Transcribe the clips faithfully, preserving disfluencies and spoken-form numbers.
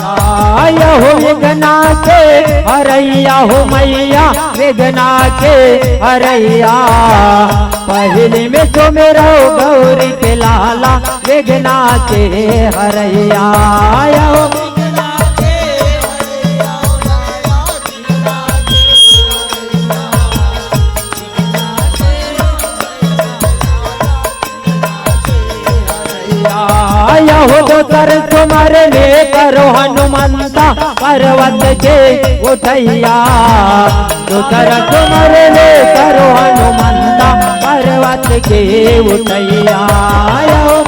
आया हो विघ्ना के हरैया हो मैया, विघ्ना के हरैया। पहली में सुमिरो गौरी के लाला, विघ्ना के हरैया। आया हो आया हो दोसर सुमरन करो हनुमंता पर्वत के उठैया। दोसर सुमरन करो हनुमंता पर्वत के उठैया। आया हो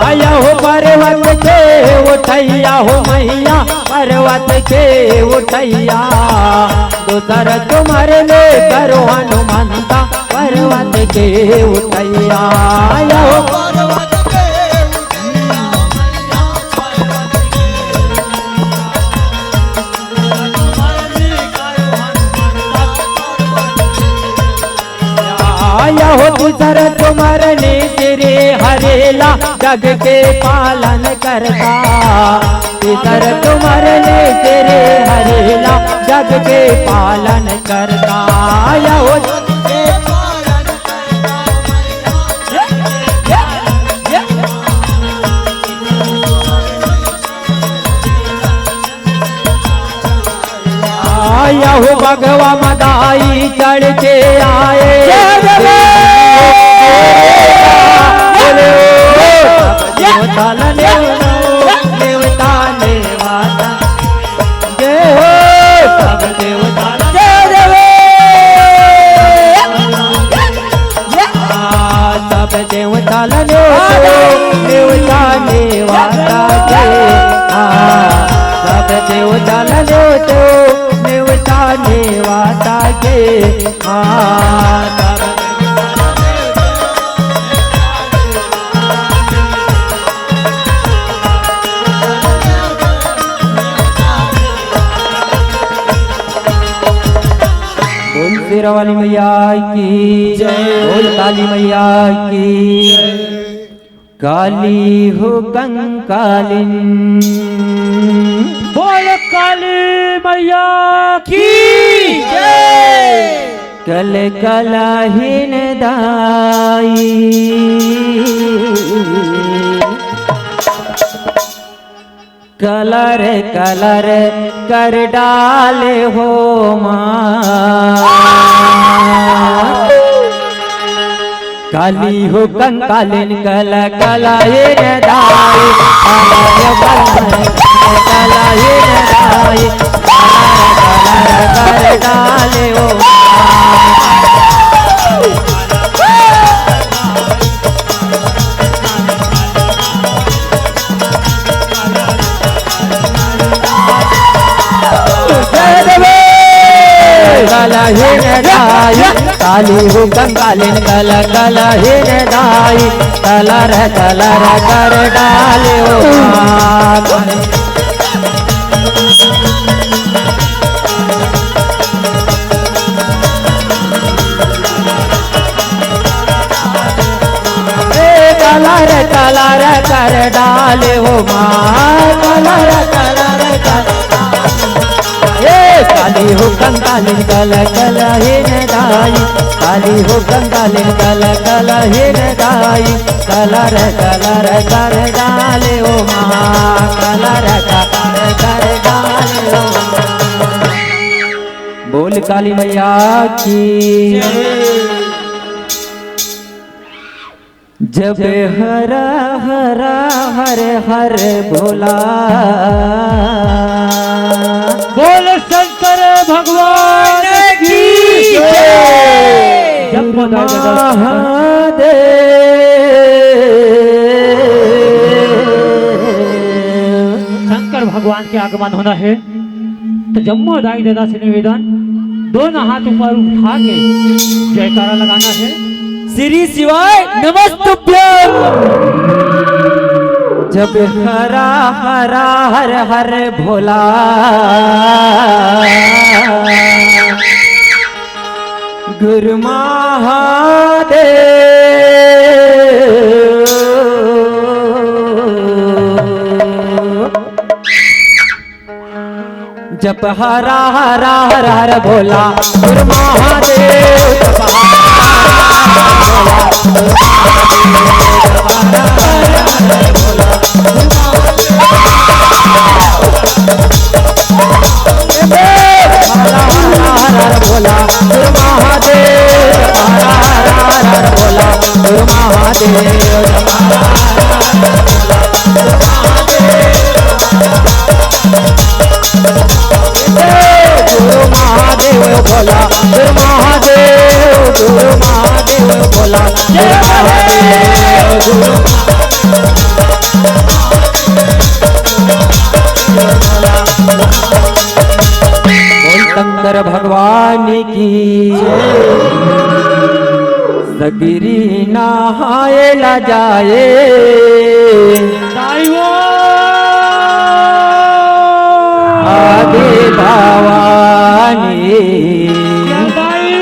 आया हो पर्वत के उठैया हो मैया, पर्वत के उठैया। दोसर तुमर ले करो हनुमंता, पर्वत के उठैया। आया हो आया हो तीसर तुमर ने तेरे हरेला, जग के पालन करता। तीसर तुमर ने तेरे हरेला, जग के पालन करता। आया हो आया हो बघवा मदाई चढ़ के आए। जय देवे। बोले ओ, देवता ने, देवता ने वाता। जय हो, सब देवता ने। जय देवे। आ, सब देवता ला न्योतो, देवता नेवाता के। आ, सब देवता ला न्योतो, देवता नेवाता के। आ, सब बोल शेरा वाली मैया की जय। बोल काली मैया की जय। काली हो कंकालिन। बोल काली मैया की जय। कल कलाहीन दाई। कलर कलर कर डाले हो माँ। काली हो कंकालिन कल कलाहीन दाई, कलाहीन दाई, कलर कलर कर डाले हो माँ। जय देवे। कलाहीन दाई, काली हो कंकालिन कल कलाहीन दाई, कलर कलर कर डाले हो माँ। ए कलर कलर कर डाले हो माँ, कलर कलर कर। ए काली हो कंकालिन कल कलाहीन दाई, काली हो कंकालिन कल कलाहीन दाई, कलर कलर कर डाले हो माँ, कलर कलर कर डाले हो माँ। बोल काली मैया की। जब हरा हरा हर हर भोला। बोल शंकर भगवान की जय। जब बताए दादा। महादेव। शंकर भगवान के आगमन होना है। तो जम्मो दाई ददा से निवेदन, दोनों हाथ ऊपर उठा के जयकारा लगाना है। श्री शिवाय नमस्तुभ्यम। जब हरा हरा हर हर भोला। गुरु महादेव। जप हरा हरा हर हर भोला, गुरु महादेव। जप हरा हरा हर हर भोला, गुरु महादेव। जप हरा हरा हर हर भोला, गुरु महादेव। हरा हरा हर हर भोला, गुरु महादेव। हरा हरा हर हर भोला, गुरु महादेव। हरा हरा हर हर भोला, गुरु महादेव। गुरु महादेव भोला, गुरु महादेव, गुरु महादेव भोला, गुरु महादेव, गुरु महादेव। बोल शंकर भगवान की। सगरी नहाए ला जाए। दाई हो। आदि भवानी। या दाई।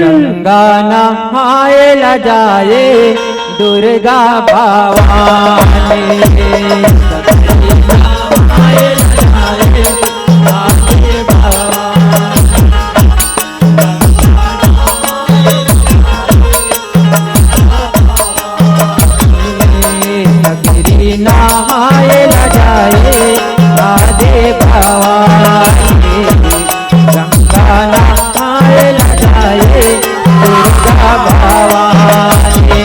गंगा नहाए ला जाए दुर्गा भवानी। सगरी नहाए ला जाए आदि भवानी। सगरी नहाए ला जाए आदि भवानी, गंगा नहाए ला जाए दुर्गा भवानी।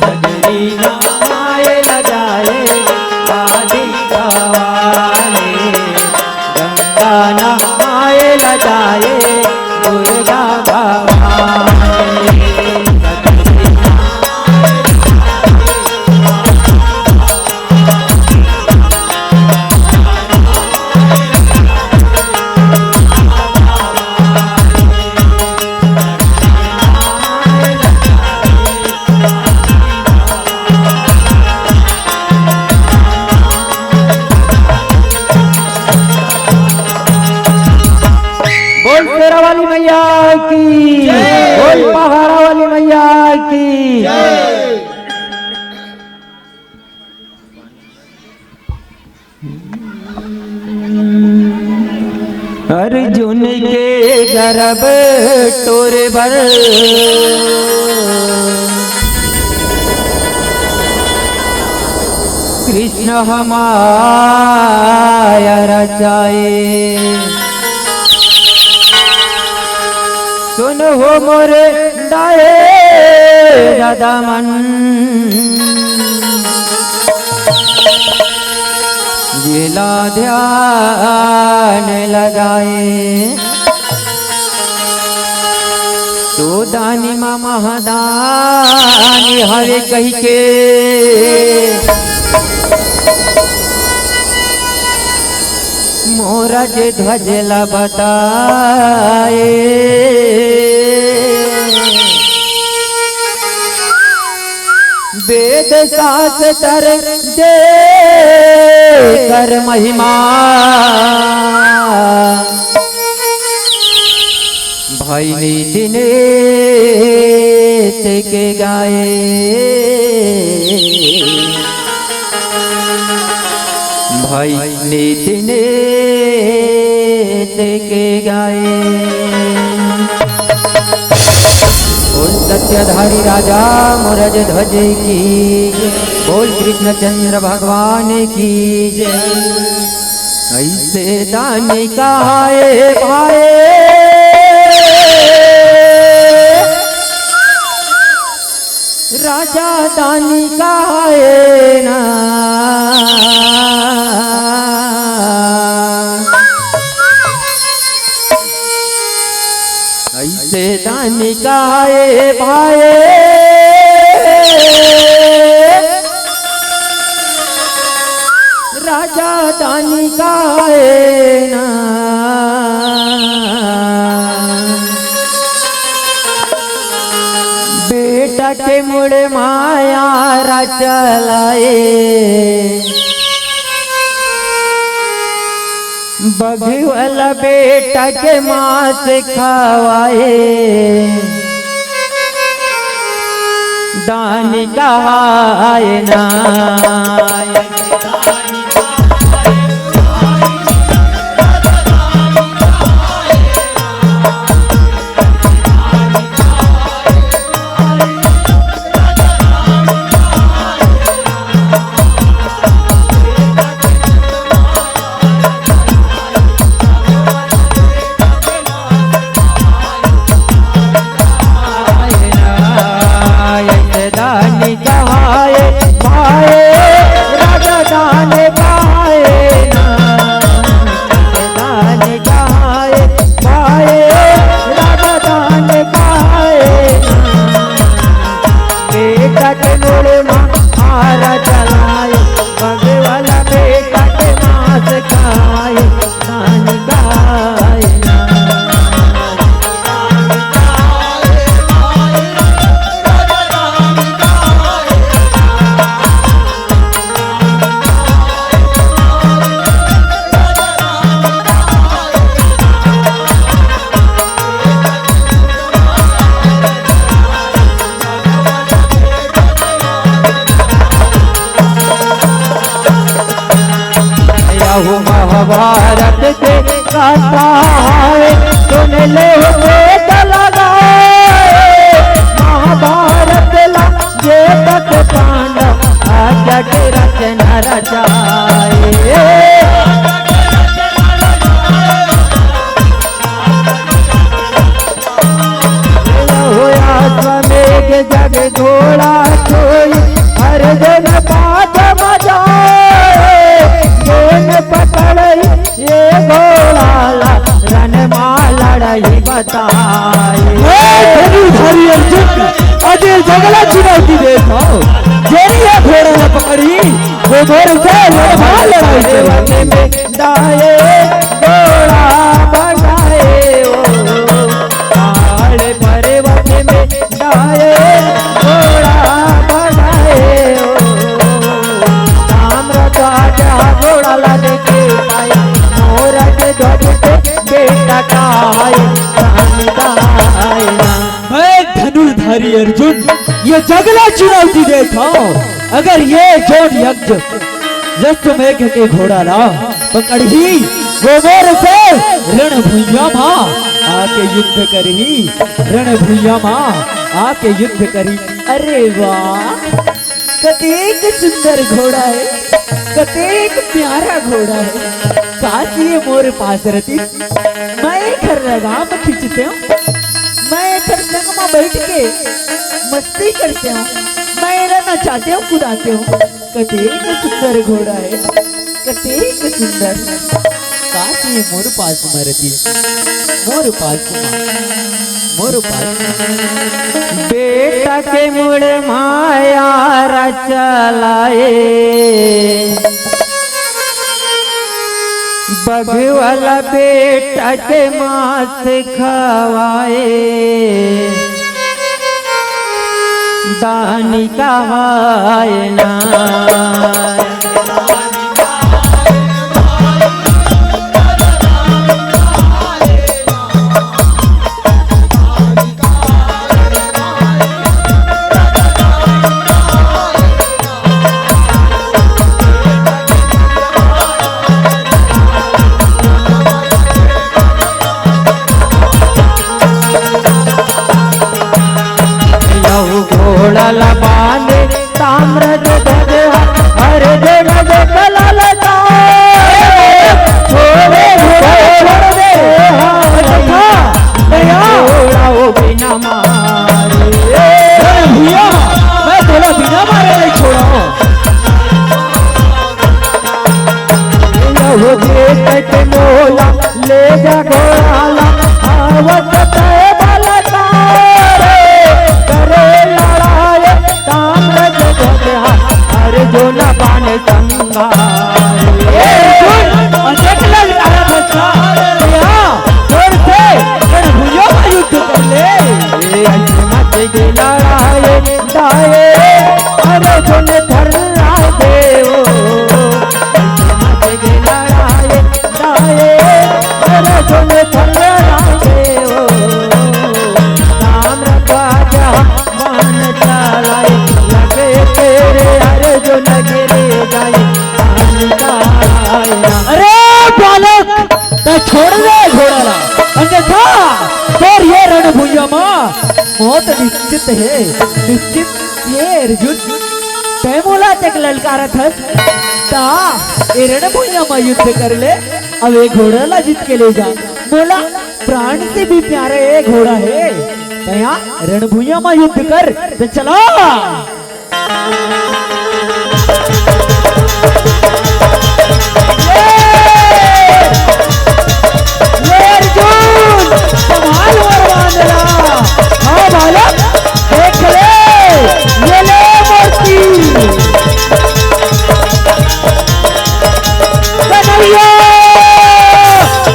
सगरी नहाए ला जाए गंगा नहाए ला जाए दुर्गा भवानी। बोल शेरा वाली मैया की, जय। बोल पहाड़ा वाली मैया की। जय। अर्जुन के गरब टोरे बर कृष्ण ह माया रचाए। सुन हो मोर दाए दादा मन, जेला ध्यान लगाए। तो दानी मा महादानी हवे कहिके मोर जे ध्वज ला बताए। वेद शास्त्र दे कर महिमा भाई नीति नेत के गाए। भाई नीति नेत के गाए। बोल सत्यधारी राजा मोर जे ध्वज की, बोल कृष्णचंद्र भगवान की जय। ऐसे दानी कहाए भाए, राजा दानी कहाए ना। अइसे दानी कहाए भाए, राजा दानी कहाए ना। बेटा के मुड़ माया रा चलाए, बघवला बेटा के मांस खवाए, दानी कहाए ना। यहू महाभारत के कथा है, सुन ले वेद लगाए। महाभारत ला ये तक पांडव अजट रचना रचाए। अश्वमेघ जग घोड़ा कोई, अर्जुन पाद बजाए। जोन पकड़ई ये घोड़ा ला, रण मा लड़ई बताए। हे धनुर्धारी अर्जुन, अजय जगला चुनौती देत हव। जेरी ये घोड़ा ला पकड़ही, वो मोर से रण मा लड़ई करही। दाए घोड़ा बनाए ओ, पहाड़ पर्वत में दाए घोड़ा बनाए ओ। ताम्रध्वज घोड़ा ला देखे पाए, मोर के ध्वज के बेटा कहाए, रानी कहाए ना। मैं धनुर्धारी अर्जुन, ये जगला चुनौती देत हव, अगर ये जोन यज्ञ अश्वमेघ के घोड़ा ला पकड़ही, वो मोर से रण भुइयां मा आके युद्ध करही, रण भुइयां मा आके युद्ध करही। अरे वाह, कतेक सुंदर घोड़ा हे, कतेक प्यारा घोड़ा हे। काश ये मोर पास रतिस, मैं एखर लगाम खींचतेंव, मैं एखर संग मा बइठ के मस्ती करतेंव, मैं एला नचातेंव, कुदातेंव। कतेक सुंदर घोड़ा हे, कतेक सुंदर। काश ये मोर पास मा रतिस, मोर पास मा, मोर पास मा। बेटा के मुड़ माया रा चलाए, बघवला बेटा के मांस खवाए, दानी कहाए ना। यहू घोड़ा ला बांधे ताम्रध्वज हा, अर्जुन दे मौत निश्चित हे, निश्चित। हे अर्जुन, तैं मोला अतेक ललकारत हस, त ए रण भुइयां म युद्ध कर ले, अब ए घोड़ा ला जीत के ले जा। मोला प्राण से भी प्यारा ए घोड़ा हे, तैं रण भुइयां म युद्ध कर, त चला। ये, ये अर्जुन, संभाल वरवान ला। हाँ बालक, देख ले, ये ले मूर्ति। कन्हैया,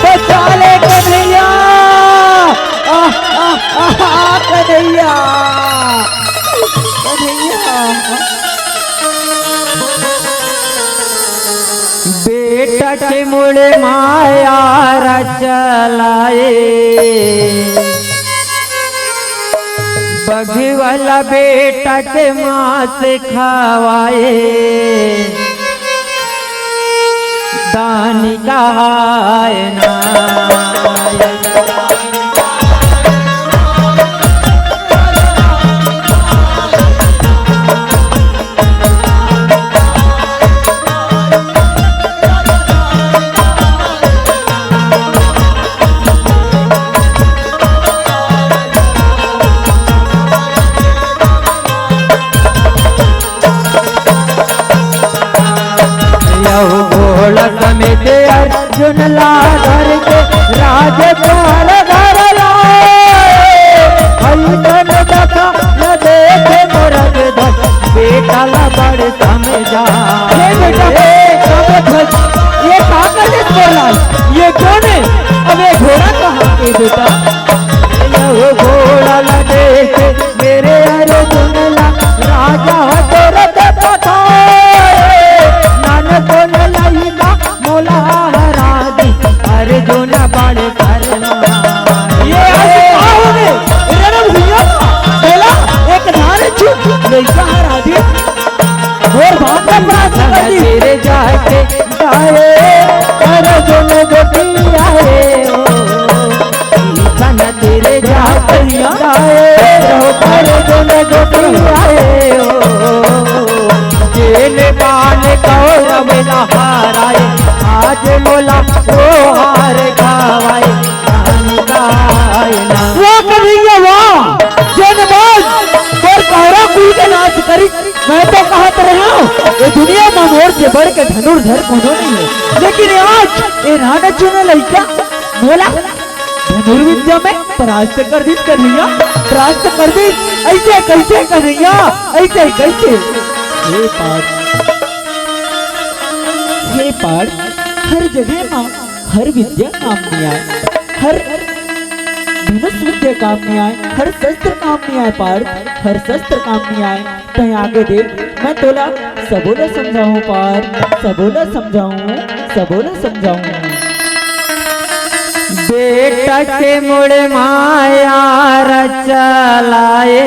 बचा ले कन्हैया। आह, आह, आह, आह, कन्हैया, कन्हैया। बेटा के मुड़े माया चलाए, बघ वाला बेटा के मांस खवाए। दानी कहाय ना। यहु घोड़ा समेत अर्जुन ला धर के राजकुमार घर लाए। अइसन दशा न देखे मोर के धन, बेटा ला बड़ समझा। हे बेटा, हे समझ, ये का कर दे बोला? ये कौन है? अब ये घोड़ा कहाँ के बेटा? यहु घोड़ा ला देखे मेरे अर्जुन ला राजा दशरथ पठाए। नान कोन लइका मोला हरा दी, अर्जुन बड़ शर्मा। ये आज का हो गए? रण भुइयां बोला, एक नारे चुप, लइका हरा दी। घोर बात का प्रार्थना कर दी। तेरे जाके गाए, अर्जुन गोपिया रे ओ। सन तेरे जात गाए, रहो पर गुण गोपी आए हो। जेल बाल कौरव लहराए, आज मोला लोहार गवाए, जान गाए ना। वाह कन्हैया वाह, जेन बाज पर कहरा कुल के नाश करी। मैं तो कहत रहा हूँ, ये दुनिया में मोर से बढ़ के धनुर्धर कोनो नहीं है, लेकिन आज ये राणा चुने लइका मोला धनुर्विद्या में परास्त कर दीस कन्हैया, परास्त कर दीस। ऐसे कैसे कन्हैया, ऐसे कैसे? हे पार्थ, हे पार्थ, हर जगह मा हर विद्या काम नहीं आए, हर धनुष विद्या काम नहीं आए, हर शस्त्र काम नहीं आए पार्थ, हर शस्त्र काम नहीं आए। तैं आगे दे, मैं तोला सबो ला समझाहूँ पार्थ, सबो ला समझाहूँ, सबो ला समझाहूँ। बेटा के मुड़ माया चलाए,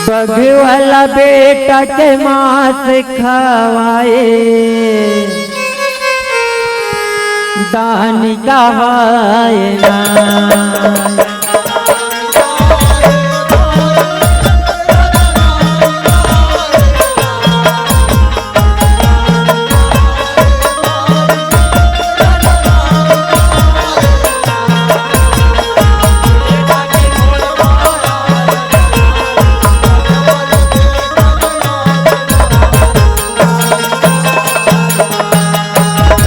बघ वाला बेटा के मांस खवाए, दानी कहाए ना।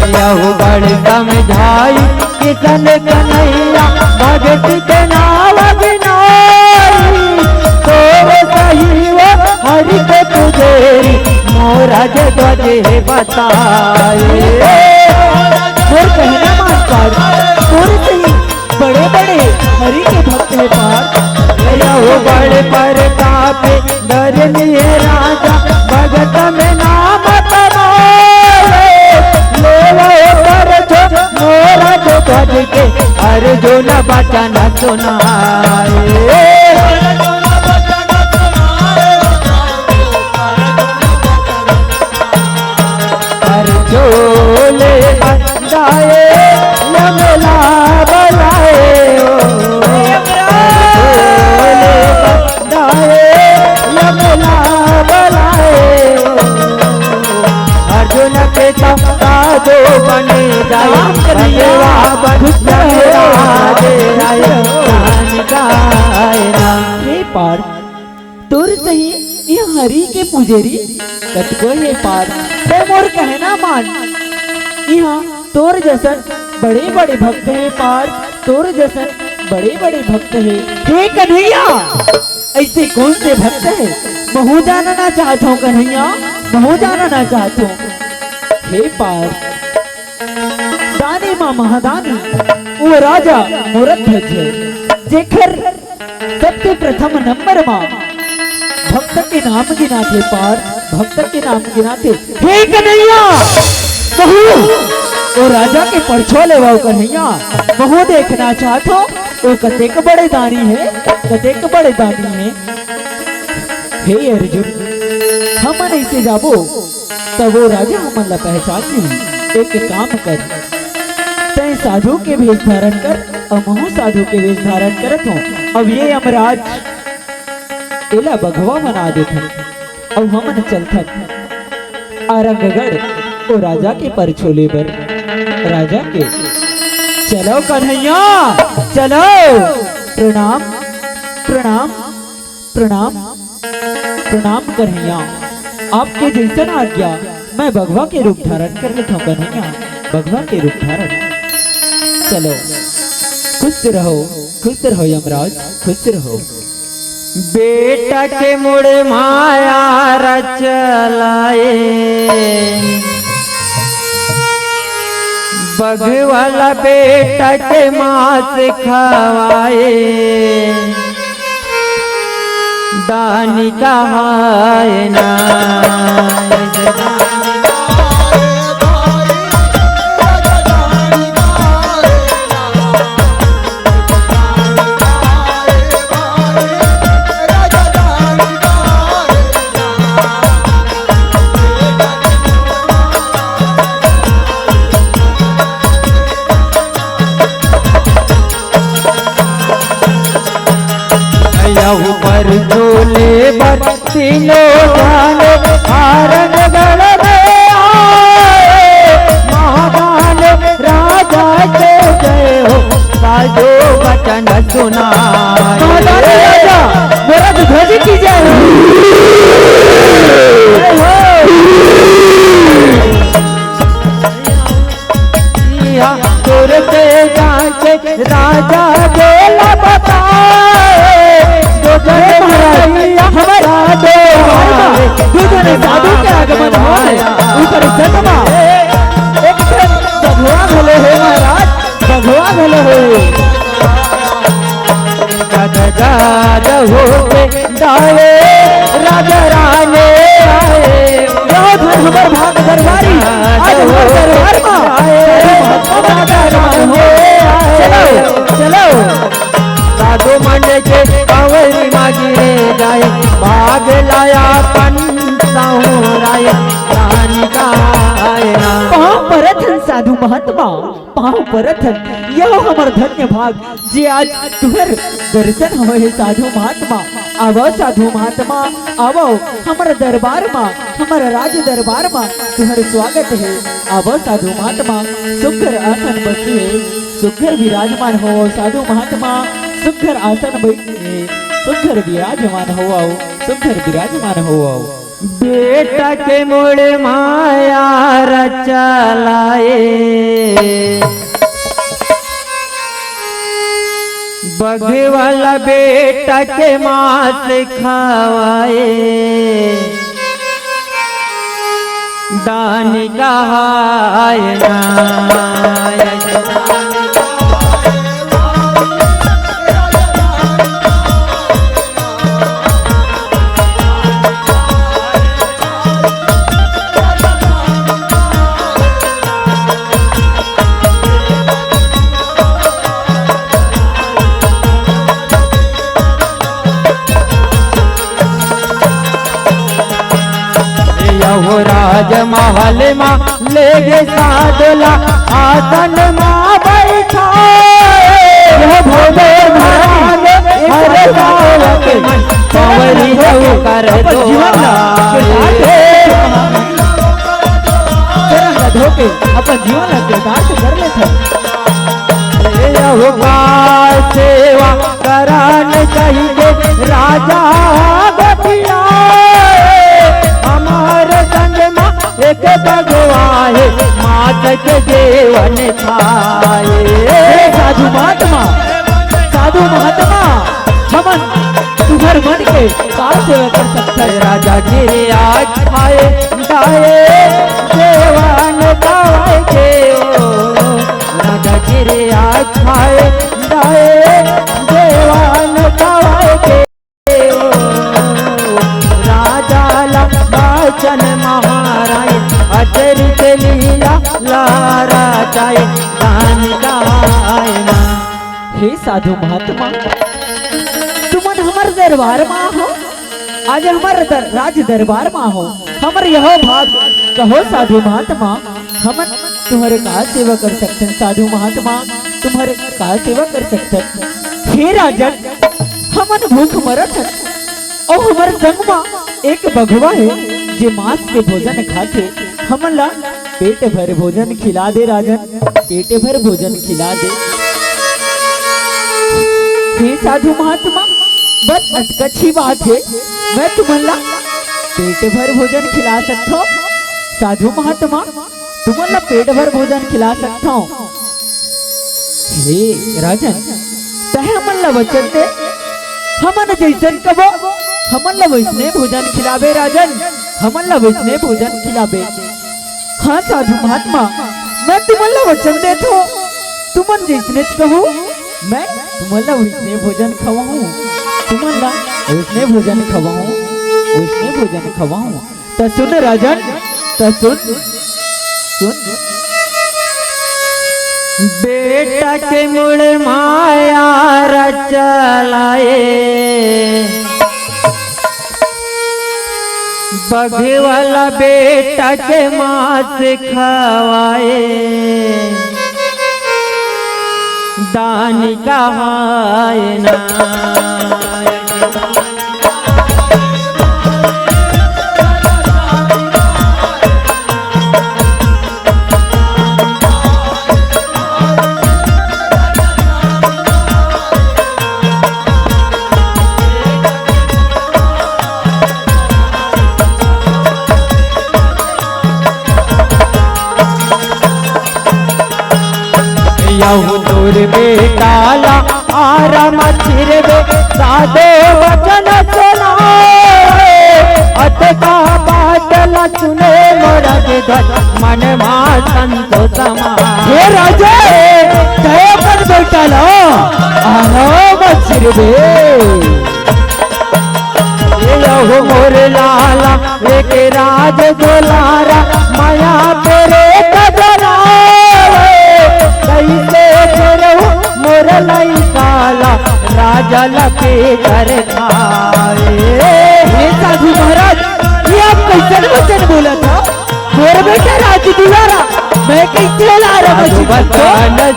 यहु बड़ समझाई किसन कन्हैया, भगति के नाव गिनाई। तोर सही वो हरि के पुजेरी, मोरा जे ध्वज हे बताए। मोर कहना मान पार, तोर सही बड़े बड़े हरि के भक्त हे पार। यहु बड़ प्रताप धरनी हे राजा, भगत में नाम कमाए। लेवो कर जो मोरा जो ध्वज के, अर्जुन बचन सुनाए। कर झोले बंधाए, यमला बलाए ओ। राम कन्हैया, खुश रहो। हे पार्थ, तोर सही ये हरि के पुजेरी कतको हे पार्थ, ते मोर कहना मान। इहाँ तोर जसन बड़े-बड़े भक्त हे पार्थ, तोर जसन बड़े-बड़े भक्त हे। हे कन्हैया, अइसे कोन से भक्त हे? महूँ जानना चाहत हँव कन्हैया, महूँ जानना चाहत हँव। हे पार्थ, दानी म महादानी वो राजा मूरत ध्वज हे, जेकर सबसे प्रथम नंबर म भक्त के नाम गिनाथे पार्थ, भक्त के नाम गिनाथे। हे कन्हैया, महूँ वो राजा के परछो लेवँव कन्हैया, महूँ देखना चाहत हँव वो कतेक बड़े दानी हे, कतेक बड़े दानी हे। हे अर्जुन, हमन अइसे जाबो त वो राजा हमन ला पहचान लिही। एक काम कर, तैं साधु के भेष धारण कर अउ महूँ साधु के भेष धारण करत हँव। अब ये यमराज एला बघवा बना देथन अउ हमन चलथन आरंगगढ़ ओ राजा के परछो ले बर। राजा के चलो कन्हैया, चलो। प्रणाम, प्रणाम, प्रणाम, प्रणाम कन्हैया। आपके जइसन आज्ञा, मैं बघवा के रूप धारण कर लेथँव कन्हैया, बघवा के रूप धारण। चलो, खुश रहो, खुश रहो यमराज, खुश रहो। बेटा के मुड़ माया रचलाए, बघवा ला बेटा के मांस खवाए। दानी कहाय ना। यहू परछो ले बर तीनों जन आरंगगढ़ में आए। महादानी राजा के जय हो, साधु वचन सुनाए। महादानी राजा, मूरत ध्वज की जय हो। जय हो। या तुरते जाके राजा बोला बताए, दो जन हे महाराज, हमर साधु आए। दू जन साधु के आगमन होय, उकर जन्म एक ठन बघवा घलो हे महाराज, बघवा घलो हे। गदगद होके दाए राजा रानी आए। बहुत है हमर भाग दरबारी, आज हमर दरबार मा साधु महात्मा मन के आगमन होय। चलो, चलो। साधु मन के कांवरी मा गिरे जाए, भाग लाया पन साहू राय, रानी का आए ना। पाँव परत हन साधु महात्मा, पाँव परत हन, यह हमर धन्य भाग। जे आज तुहर दर्शन होय हे साधु महात्मा। आवव साधु महात्मा, आवव, हमर दरबार मा, हमर राज दरबार मा तुहर स्वागत हे। आवव साधु महात्मा, सुघर आसन बसे हे, सुघर विराजमान होवव साधु महात्मा, सुघर आसन बसे हे, सुघर विराजमान होवव, सुघर विराजमान होवव। बेटा के मुड़ माया रचलाए, बघवा ला बेटा के मांस खवाए, दानी कहाय ना। यहो राजमहल मा लेगे साधु ला आसन मा बैठाए। यह भोजपुर महारानी हर गाँव के मन कंवरी हो कर अपन जीवन ला दुआरे। तेरा गधों के अपन जीवन ला कृतार्थ कर लेथन। ए अवतार सेवा करन कहिके राजा गोठियाए, हमर संग मा एक बघवा हे, मात के जेवन खाए। हे साधु महात्मा, साधु महात्मा, हमन तुंहर मन के का सेवा कर सकथन? राजा के आज्ञा हे, दाए जेवन खाए के ओ, राजा के आज्ञा हे, दाए जेवन खाए के ओ। राजा ला बचन महाराय, अचरज लीला ला रचाय, दान गाय ना। हे साधु महात्मा, तुमन हमर दरबार मा हो, आज हमर दर-, राज दरबार मा हो, हमर यहो भाग कहो साधु महात्मा, हमन तुम्हर का सेवा कर सकथन साधु महात्मा, तुम्हर का सेवा कर सकथन? हे राजन, हमन भूख मरत हन, अउ हमर संग मा एक बघवा हे, जे मांस के भोजन खाथे, हमन ला पेट भर भोजन खिला दे राजन, पेट भर भोजन खिला दे। हे साधु महात्मा, बस अतकच ही बात हे, मैं तुमन ला पेट भर भोजन खिला सकथव। साधु महात्मा, तुमन ला पेट भर भोजन खिला सकथव। हे राजन, तैं हमन ला वचन दे, हमन जइसन कबो, हमन ला वइसने भोजन खिलाबे राजन, हमन ला वइसने भोजन खिलाबे। हाँ साधु महात्मा, मैं तुमन ला वचन देत हूँ, तुमन जइसनेच कहू, मैं तुमन ला वइसने भोजन खवाहूँ, तुमन ला वइसने भोजन खवाहूँ, वइसने भोजन खवाहूँ। त सुन राजन, त सुन, सुन। बेटा के मुड़ माया रचलाए, बघे वाला बेटा के मांस खवाए, दान कहाए ना। यहू तोर बेटा ला आराम चिरबे, साधो वचन सुनावे। अतका बात ला सुने मोर के घर, मन मा संतोष मा। हे राजा, तैं अपन बेटा ला आराम चिरबे। ए अहो मोर लाला, एक राज दुलारा, माया तोरे कजरावे। कइसे फिरहूँ मोर लइका ला, राजा ला पीकर खाए। हे साधु महाराज, ये आप कइसन वचन बोलत हव? मोर बेटा राज दुलारा, मैं कइसे लारा साधु बचन बचन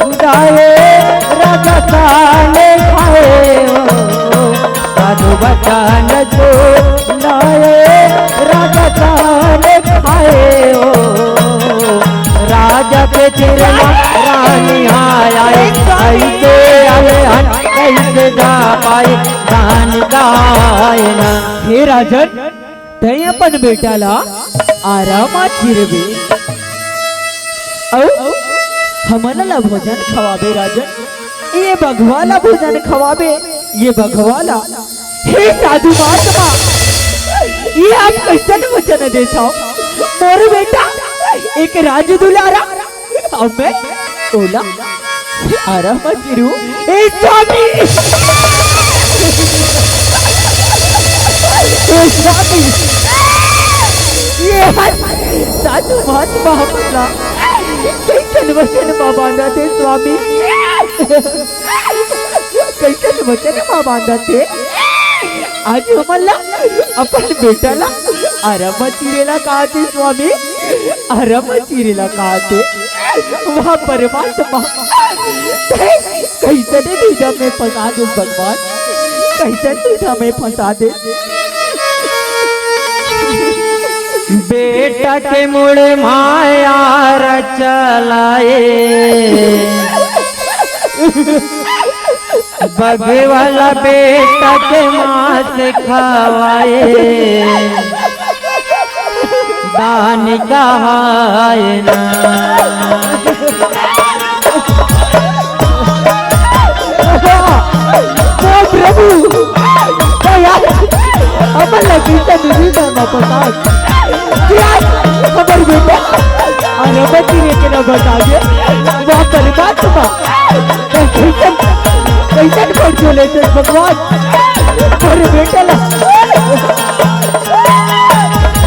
सुनाए, राजा साले खाए हो। साधु बचन सुनाए, राजा साले खाए हो। राजा के चिरला रानी आए, कइसे आए हन, कइसे जा पाए, दान गाए ना। हे राजन, तैं अपन बेटा ला आराम चिरबे, अउ हमन ला भोजन खवाबे राजन। ये बघवा ला भोजन खवाबे, ये बघवा ला। हे साधु महात्मा, ये आप कइसन वचन देत हव? मोर बेटा एक राज दुलारा, अउ मैं ओला आराम चिरहूँ। ए स्वामी! ए स्वामी! ये हर साधु महात्मा हमन ला कइसन वचन मा बांधत हे स्वामी? कइसन वचन मा बांधत हे? आज हमन ला अपन बेटा ला आराम चिरे ला काहत हे स्वामी, आराम चिरे ला काहत हे। वाह परमात्मा, तैं कइसने दुविधा में फंसा देस भगवान, कइसन दुविधा में फंसा देस। बेटा के मुड़े माया चलाए, बघे वाला बेटा के मांस खवाए, दान कहाए ना। ओ प्रभु, का यार, अपन लगी तो नहीं जाना पता। यार, हमर बेटा, और हमर जीवे के ना बता दे। वाह, परमात्मा, कैसन, कैसन कर जो लेते भगवान, और बेटा ला।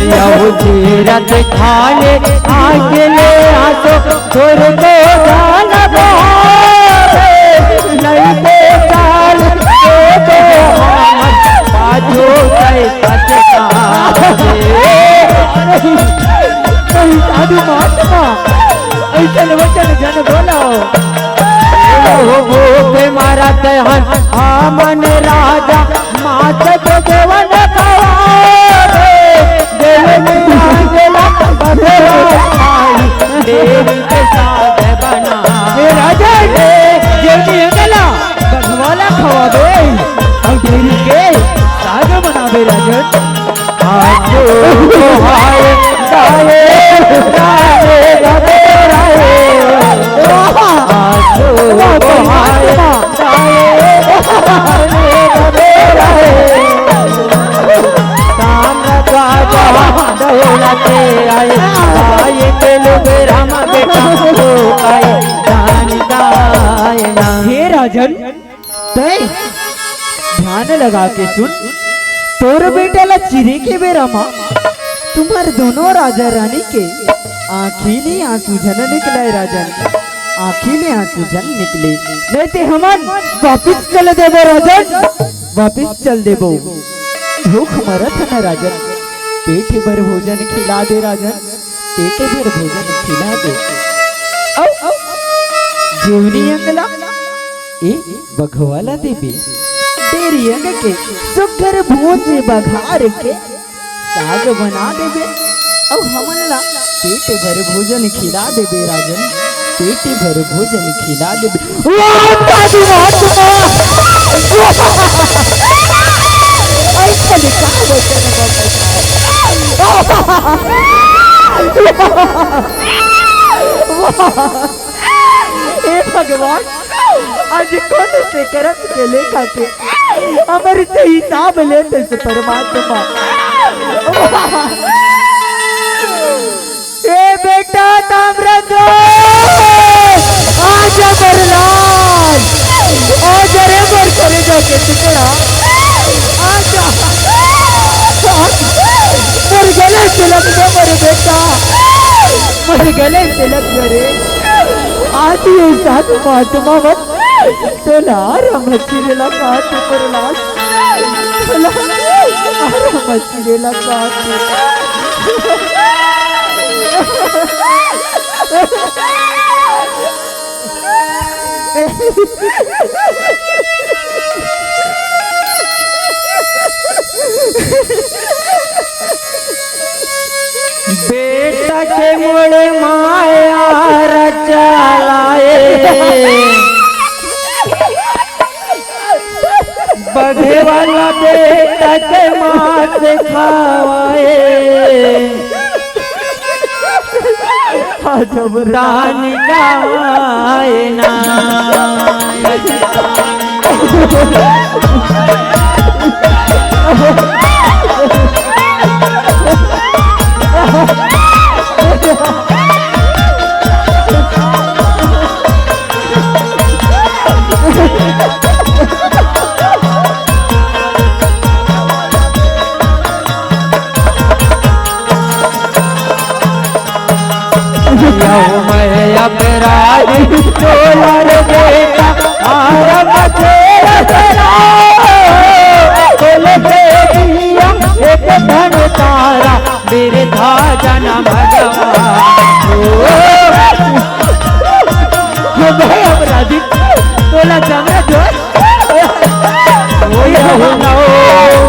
यहू तीरथ खाले आके ले आसो, तोर को जान बहावे, नहीं तो चाल के तो हमन पाछू से पछतावे। नहीं साधु महात्मा, ऐसन वचन जन बोलो। हो, हो, पे मारा तहन हमन राजा मात के देवन खवावे, देव की मांगला बघवा आई, देव के साथ बना। हे राजन, देव की अंगला बघवा ला खवावे, अउ देव के साग बनावे राजन। आसो हाय गाए, गाए रबे राए। आसो हाय गाए, गाए रबे राए। ताम्रध्वज दौलते आए, आए तेलुगु राम बेटा को आए, दान दाए ना। हे राजन, तैं ध्यान लगा के सुन, तोर बेटा ला चिरे के बेरा म तुम्हर दोनों राजा रानी के आँखी ले आंसू झन निकले राजन, आँखी ले आंसू झन निकले, नहीं ते हमन वापिस चल देबो राजन, वापिस चल देबो। भूख मरत हे ना राजन, पेट भर भोजन खिला दे राजन, पेट भर भोजन खिला दे। अउ, अउ, जेवनी अंगला ए बघवा ला देबे। डेरी अंग के सुग्घर भूंज बघार के साग बना देबे। अउ हमन ला पेट भर भोजन खिला देबे राजन, पेट भर भोजन खिला देबे। वाह, साधु महात्मा! ऐसा लिखा वचन बाबा। हे भगवान, आज कोन से करम के लेखा के हमर से हिसाब लेते से परमात्मा। ए बेटा ताम्रध्वज, आजा बरलाल, आजा रे मोर करेजा के टुकड़ा, आजा। मोर गले से लग जा मोर बेटा, मोर गले से लग जा रे। आज ये साधु महात्मा मन तोला आराम चिरेला का तू प्रहलाद, तोला आराम चिरेला का तू। बेटा के मोड़े माया चलाए, बघे वाला बेटा के मांस खवाए। आज हम दान गाए ना। यहू मैं अपराधी तोला रे बेटा, आरम तेरा तेरा। बोले दे दिया एक धन तारा, बिरथा जनम गवा। ओ, ओ भाई अपराधी, तोला चंद्र जोर। ओ यहू नौ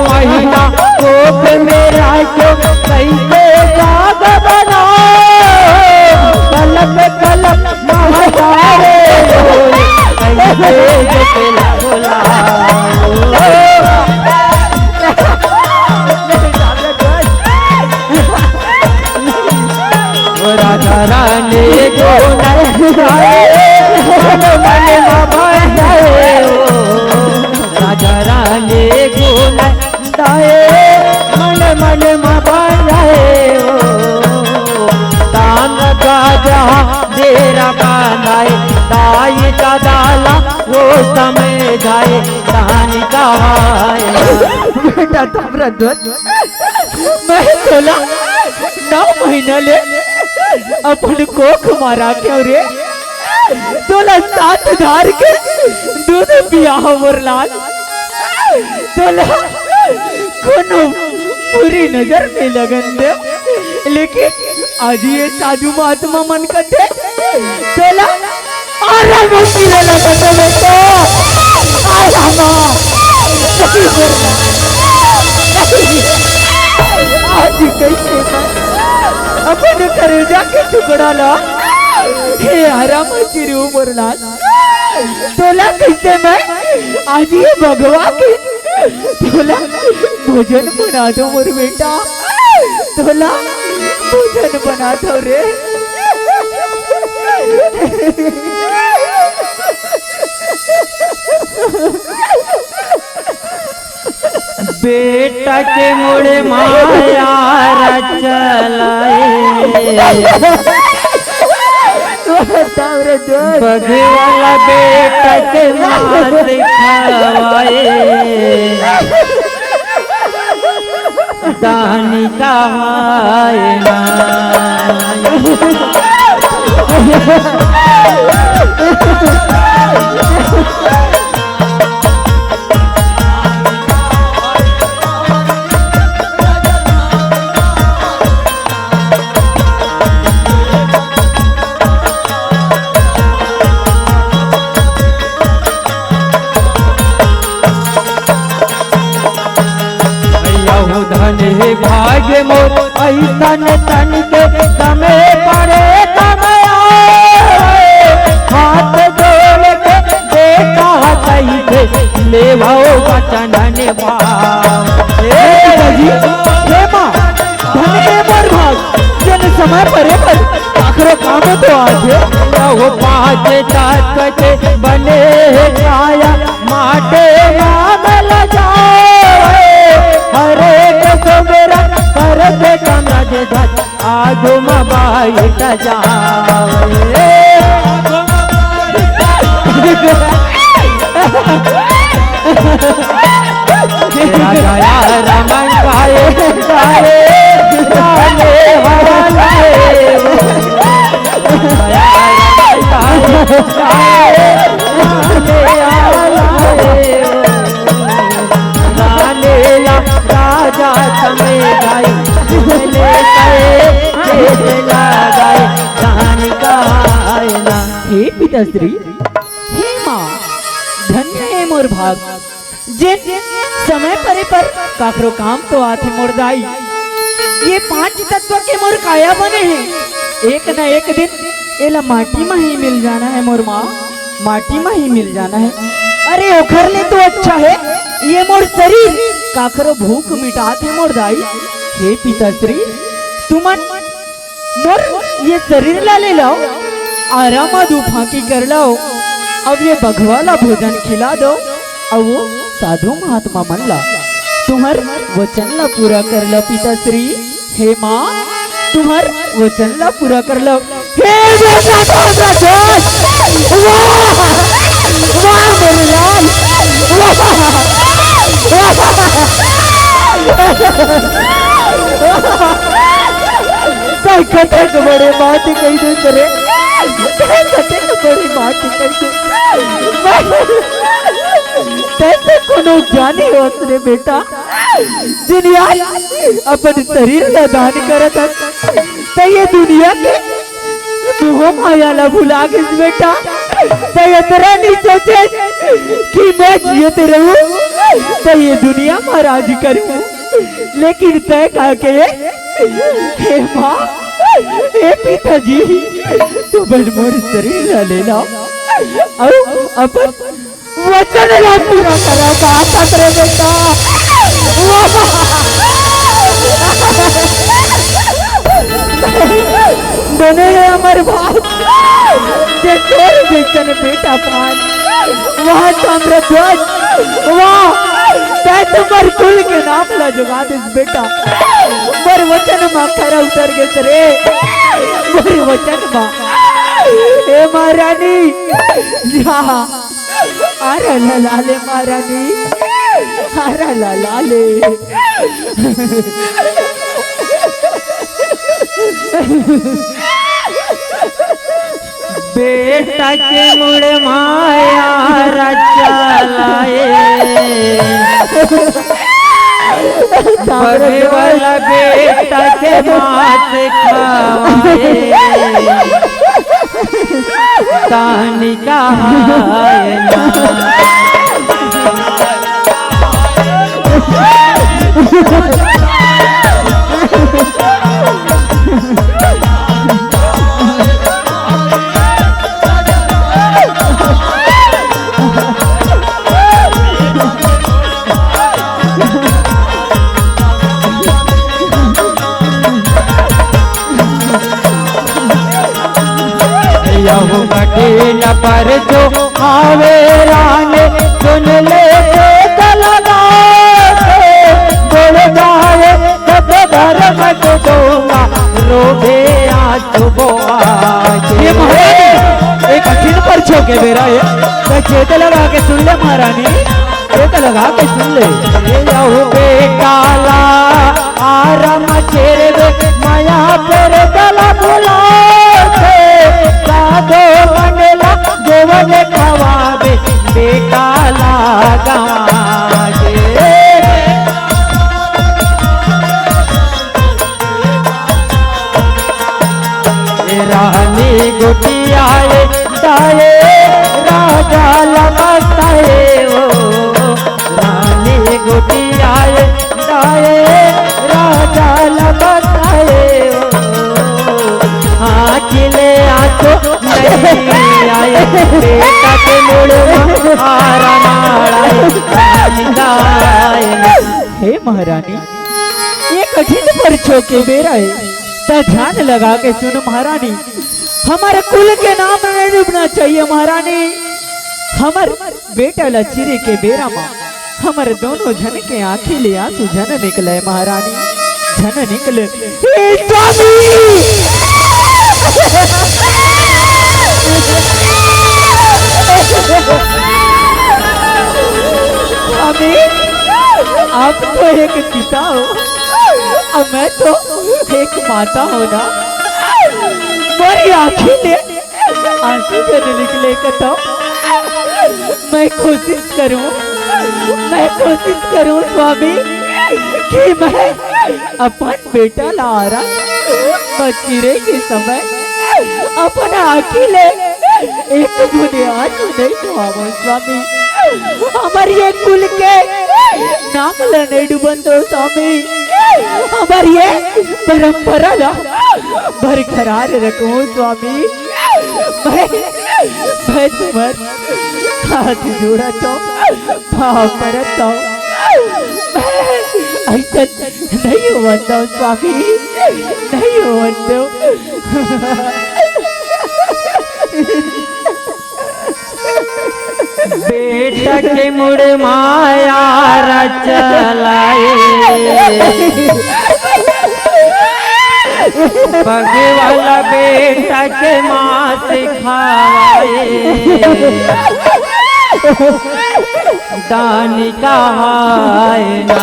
महीना कोख में राख्यो, कैसे जा ये का दाला वो समय जाए, कहानी का आए। बेटा ताम्रध्वज, मैं तोला नौ महीना ले अपन कोख मा राखेंव रे। तोला साथ धार के दूध पियाहंव मोर लाल। तोला कोनो बुरी नजर नइ लगन देंव, लेकिन आज ये साधु महात्मा मन कथे, तोला आराम चिरे लगथे बेटा, आराम। नहीं बेटा, नहीं। आज कइसे मैं अपन करेजा के टुकड़ा ला, हे आराम चिरे मोर लाल, तोला कइसे मैं आज ये भगवा के तोला भोजन बना दंव मोर बेटा, तोला भोजन बना दंव रे। बेटा के मुड़े माया चलाए। ताम्रध्वज। बघे वाला बेटा के मात खावाए, दानी कहाए ना। यहू धन हे भाग्य मोर, ऐसन तन के समय पड़े तब आवे। हाथ जोड़ के बेटा कहिथे, लेवो वचन निभाओ। ए जी, हे माँ, धन के मोर भाग, जन समय परे पर काकरो काम तो आथे। यहू पाँच तत्व के बने हे काया, माटे मामल जावे। हर एक सुमिरन करत समझ धन, आगू म बाइठ जावे। राजा राम गाए गाए, रामे हवा लाए। राजा राम गाए गाए, रामे हवा लाए। राजा समय गाए, ले गए, ले लगाए, जान का आईना। हे पिताश्री, हे माँ, धन्य हे मोर भाग, जेन समय परे पर काकरो काम तो आथे मोर दाई। ये पांच तत्व के मोर काया बने हे, एक न एक दिन एला माटी म ही मिल जाना हे मोर माँ, माटी म ही मिल जाना हे। अरे ओखर ले तो अच्छा हे ये मोर शरीर, काकरो भूख मिटाथे मोर दाई। हे पिताश्री, तुमन मोर ये शरीर ला ले लव, आराम म दू फांकी कर लव, अब ये बघवा ला भोजन खिला दव, अउ वो साधु महात्मा मन ला। तुम्हर वचन ला पूरा कर लव पिताश्री। हे माँ, तुम्हर वचन ला पूरा कर लव। हे बेटा, वाह, वाह मेरे लाल, वाह, वाह। तैं कतेक बड़े बात कहि देस रे, तैं कतेक बड़े बात कहि देस। तैं तो कोनो ज्ञानी होस रे बेटा, जेन आज अपन शरीर ला दान करत हस, तैं ये दुनिया के मोह माया ला भुला गेस बेटा। तैं अतरा नइ सोचेस कि मैं जियत रहूं त ये दुनिया म राज करहूं, लेकिन तैं का कहे, हे माँ, हे पिताजी, तुमन मोर शरीर ला ले लव, अउ अपन वचन ला पूरा करा, का खतरे बेटा। बने हे हमर भाग, जे तोर जइसन बेटा पान। वाह ताम्रध्वज, वाह, तैं तो मोर कुल के नाम ला जोगा देस बेटा। मोर वचन म खरा उतर गेस रे, मोर वचन म। ए महारानी, जा। अरे लला ले महारानी, अरे लला ले। बेटा के मुड़ माया रचाए, बगे वाला बेटा के मास खावाए, तानी कहाए ना। यहू कठिन परचो आवे रानी, सुन ले देख लगा के, गोड़ जाए सब धर्म के दूंगा, रोबे आंसू बोआ के। ये महारानी, एक कठिन परचो के बेरा हे, त चेत लगा के सुन ले महारानी। एक लगा के सुन ले। ये यहू बेटा ला आराम चेरबे, माया पर गला बुलाते, साधो मंडला देवन खवाबे, बेटा ला गवाजे। रानी गोटियाए दाए राजा लमस्ताए ओ, रानी गोटियाए दाए राजा लमस्ताए ओ। आँखी ले आंसू नहीं आए, बेटा के मुड़ मा आरा नाड़ाए, आए। हे महारानी, ये कठिन परचो के बेरा हे, त ध्यान लगा के सुन महारानी, हमर कुल के नाम नहीं डूबना चाहिए महारानी। हमर बेटा ला चिरे के बेरा मा हमर दोनों झन के आँखी ले आंसू झन निकले महारानी, झन निकले। हे स्वामी! स्वामी, आप तो एक पिता हो, अब मैं तो एक माता हो ना। मोरी आँखी ले आंसू झन निकले कथव। मैं कोशिश करूं, मैं कोशिश करूं स्वामी, कि मैं अपन बेटा ला आरा म चिरे के समय अपन आँखी ले एक बूंद आंसू नहीं खुआवो स्वामी। हमर ये कुल के नाम ल नहीं डूबन दो स्वामी। हमर ये परंपरा ला बरकरार रखो स्वामी। मैं, मैं तुम्हार हाथ जोड़त हूँ, पाँव परत हूँ। मैं ऐसा नहीं होवन दो स्वामी, नहीं होवन दो। बेटा के मुड़ माया रचलाए, पगे वाला बेटा के मास खावाए, दानी कहाए ना।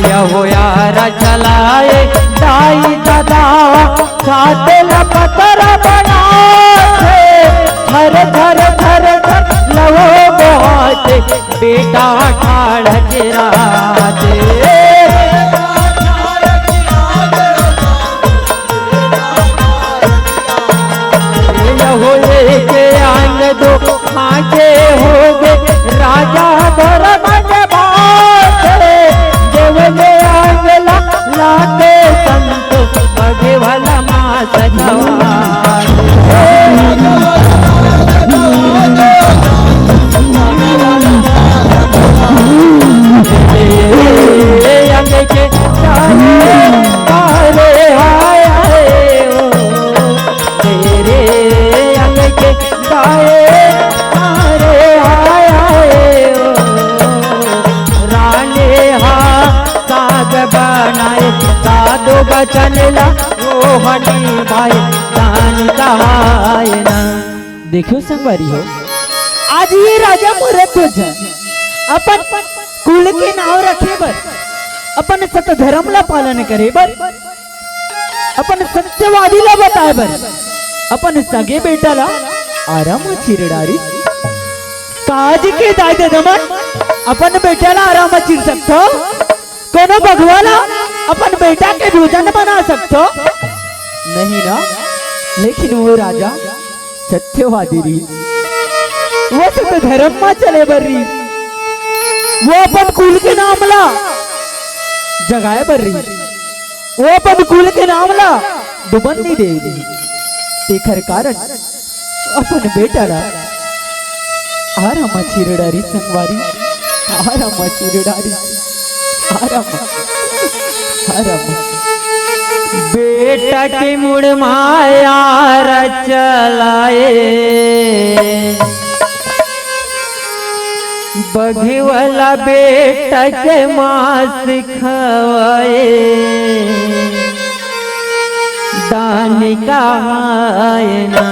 यहो यार चलाए दाई दादा, छाते ला पत्थर बनाते, थर थर थर थर लहो बोहाते, बेटा ठाड़ चिराते। यहो एक आंग दो आंगे हो गए, राजा धर्म के बात, देव ने आंग ला, लाते संत पगे वाला मास खवा। हा साग बनाए, साधु बचन ला ओहनी भाई दान कहाए ना। देखो संगवारी हो, आज ये राजा मुरत ध्वज अपन कुल के नाव रखे बर, अपन सत धर्म ला पालन करे बर, अपन सत्यवादी ला बताए बर अपन सगे बेटा ला आरा म चीर डारिस। काज के दाई ददा मन अपन बेटा ला आरा म चीर सकथो? कोनो बघवा ला अपन बेटा के भोजन बना सकथो? नहीं ना। लेकिन वो राजा सत्यवादी रहिस, वो सत धर्म म चले बर रहिस, वो अपन कुल के नाम ला जगाए बर रहिस, वो अपन कुल के नाम ला डुबन नहीं दे रहिस। तेखर कारण अपन बेटा ला आरा म चीर डारिस संगवारी, आरा म चीर डारिस। आरा म, आरा म। बेटा के मुड़ माया चलाए, बघी वाला बेटा के माँ सिखाए, दान कहाए ना।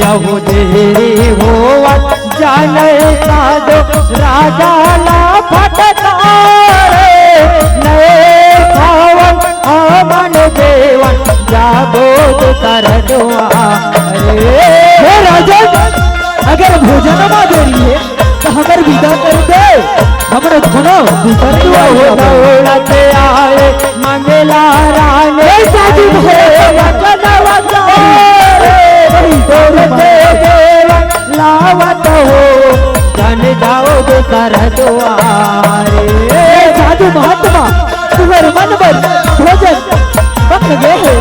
यहू देरी होवत जाने साधु राजा ला फटकारे, नए खावन हमन देवन जाबो दूसर दुआरे। हे राजन, अगर भोजन मा देरी हे, त हमर बिदा कर दे, हमर कोनो दूसर दुआरे। दौलत आए मंगला रानी, ए साधु महाराज। वचन वचन रे, तोर से देवन लावत हो, जन जाओ दूसर दुआरे। ए साधु महात्मा, तुहर मन बर भोजन पक गे हे,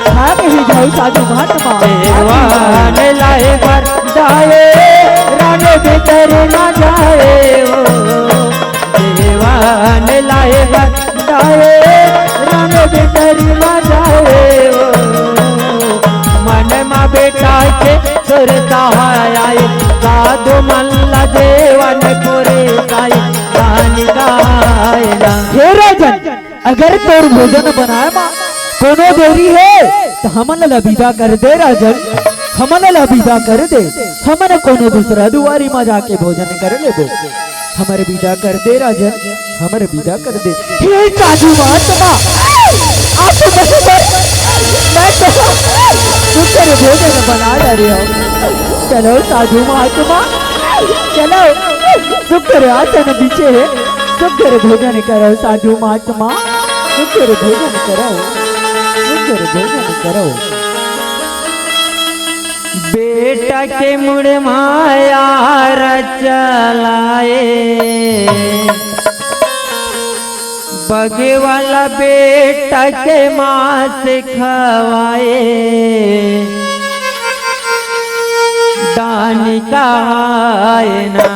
खा के ही जाऊ साधु महात्मा। देवन लाए बर जाए, रान भीतर ना जाए हो। देवन लाए बर जाए, रान भीतर ना जाए हो। मन मा बेटा के सुरता आए, साधु मन ला देवन पुरे साई, दान गाए ना। हे राजन, अगर तोर भोजन बनाए मा कोनो देरी हे, त हमन ला बिदा कर दे राजन, हमन ला बिदा कर दे, हमन कोनो दूसरा दुआरी मा जाके भोजन कर लेबो। हमर बिदा कर दे राजन, हमर बिदा कर दे। हे साधु महात्मा, आप नहीं बर, मैं तो सुंदर भोजन बना डारे हूँ। चलो साधु महात्मा, चलो, सुंदर आसन बिछे हे, सुंदर भोजन करो साधु महात्मा। सुंदर भोजन करो, सुंदर भोजन करो। बेटा के मुड़ माया चलाए, बगे वाला बेटा के माँ सिखाए, दान कहाए ना।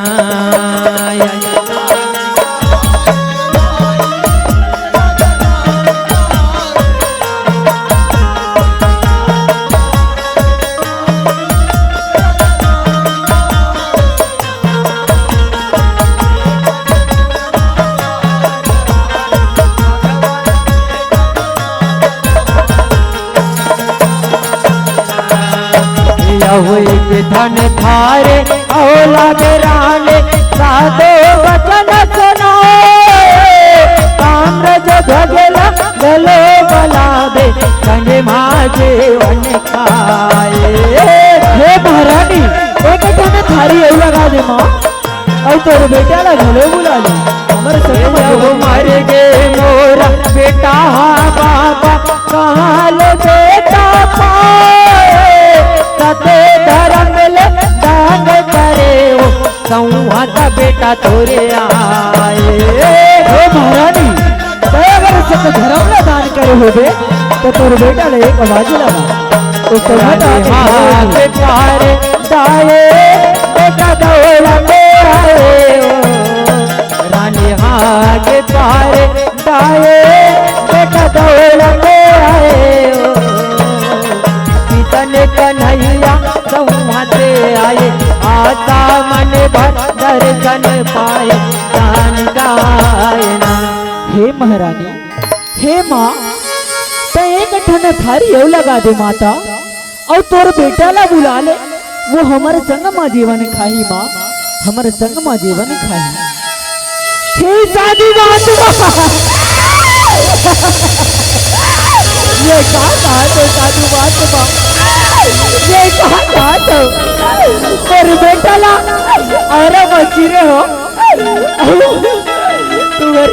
यहू एक धन थारे, औलाद राने, साधो वचन सुनाए। ताम्रज ध्वजला गलो बलावे, संग मा जीवन खाए। हे महारानी, एक ठन थारी अउ लगा दे माँ, अउ तोर बेटा ला घलो बुला ले। हमर संग मा एहू मर गे मोरा बेटा, हाँ बाबा, कहाँ ले बेटा पाए? सत्य धर्म ले दान करे हो, संवाद बेटा तोरे आए। हे महारानी, तैं अगर सत धर्म ला दान करे होबे, त तोर बेटा ले एक आवाज लगा। ओ कहा था कि रानी हाथ पारे दाए, बेटा दौड़ते आए ओ। रानी हाथ पारे दाए, बेटा दौड़ते आए ओ। किशन कन्हैया संवाते आए, आशा मन भर दर्शन पाए, जान गाए ना। हे महारानी, हे माँ, तैं एक ठन थारी अउ लगा दे माता, अउ तोर बेटा ला बुला ले, वो हमर संग मा जेवन खाही माँ, हमर संग मा जेवन खाही। हे साधु महात्मा, ये का कहा तो साधु महात्मा, ये का कहा तो तोर बेटा ला अरब चिरे हो। अउ तुहर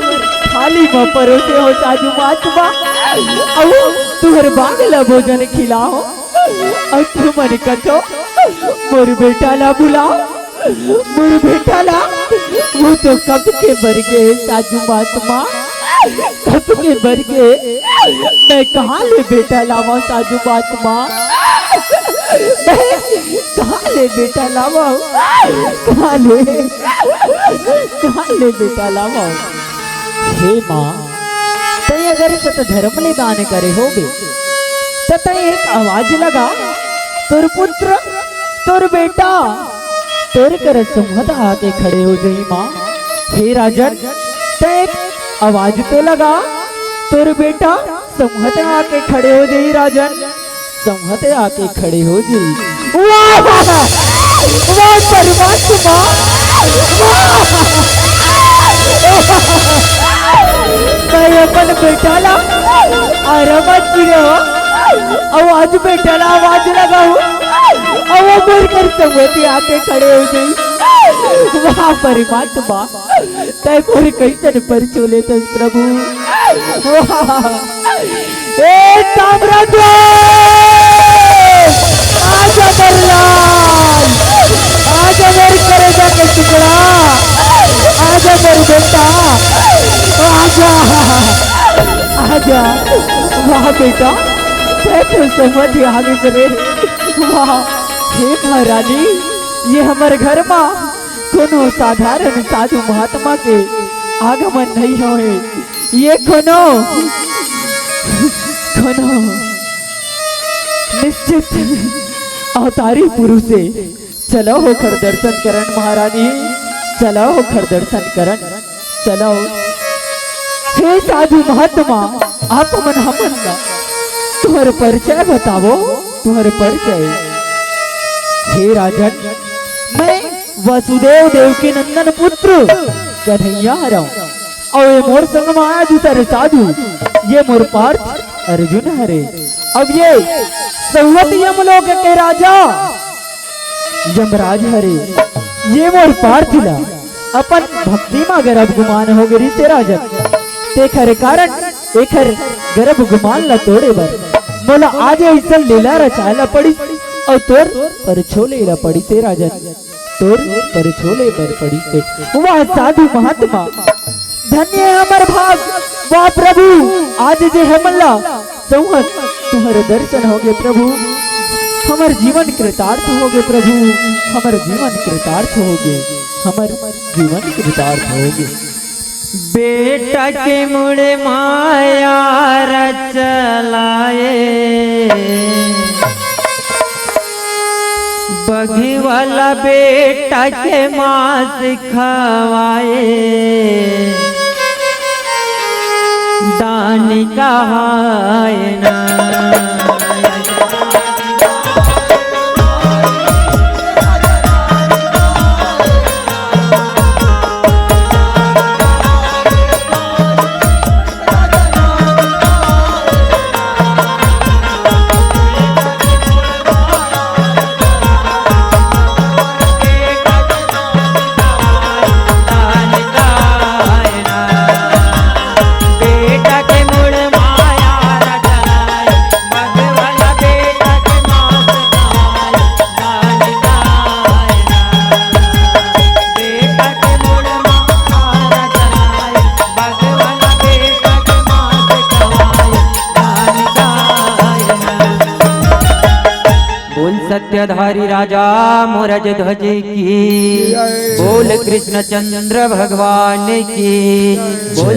थाली म परोसे हो साधु महात्मा, अउ तुहर बाग ल भोजन खिलाओ, अउ तुमन कथो मोर बेटा ला बुलाओ, मोर बेटा ला, वो तो कब के मर गे साधु महात्मा, कब के मर गे। मैं कहाँ ले बेटा लावा साधु महात्मा, मैं कहाँ ले बेटा लावा, कहाँ ले, कहाँ ले बेटा लावा। हे माँ, तैं अगर सत धर्म ले दान करे होबे, त तैं एक आवाज लगा, तोर पुत्र, तोर बेटा, तोर कर संवत आके खड़े हो जाही माँ। हे राजन, तैं एक आवाज तो लगा, तोर बेटा संवत आके खड़े हो जाही राजन, संवत आके खड़े हो जाही। वाह! वाह परमात्मा! वाह! मैं अपन बेटा ला आराम चिरे हो, अउ आज बेटा ला आवाज लगाहूँ, अउ वो मोर कर संवत आके खड़े हो जाही। वाह परमात्मा, तैं मोर कइसन परछो लेथस प्रभु। वाह! ए ताम्रध्वज, आजा मोर लाल, आजा मोर करेजा के टुकड़ा, आजा मोर बेटा, आजा, आजा। वाह बेटा, तैं तो समझ आ गे रे। वाह, हे महारानी, ये हमर घर मा कोनो साधारण साधु महात्मा के आगमन नहीं होए। ये कोनो, कोनो निश्चित अवतारी पुरुष हे। चलो ओखर दर्शन करन महारानी, चलो ओखर दर्शन करन, चलो। हे साधु महात्मा, आप मन हमन ला तुहर परिचय बतावो, तुहर परिचय। हे राजन, मैं वसुदेव देवकी नंदन पुत्र कन्हैया हरंव। अउ ये मोर संग मा आय दूसर साधु, ये मोर पार्थ अर्जुन हरे। अब ये सौवत यमलोक के राजा यमराज हरे। ये मोर पार्थ ला अपन भक्ति मा अगर अब गुमान हो गे रिहिसे राजन, तेखर कारण एखर गर्भ गुमान ला तोड़े बर मोला आज अइसन लीला रचाए ला पड़िस, अउ तोर परछो ले ला पड़िस हे राजन, तोर परछो ले बर पड़िस हे। वाह साधु महात्मा, धन्य हे हमर भाग। वाह प्रभु, आज जे हमन ला सौंहत तुहर दर्शन होगे प्रभु, हमर जीवन कृतार्थ होगे प्रभु, हमर जीवन कृतार्थ होगे, हमर जीवन कृतार्थ होगे। बेटा के मुड़ माया रचलाए, बघी वाला बेटा के मांस खवाए, दान कहाए ना। सत्यधारी राजा मोरज ध्वज की, बोल कृष्णचंद्र भगवान की, बोल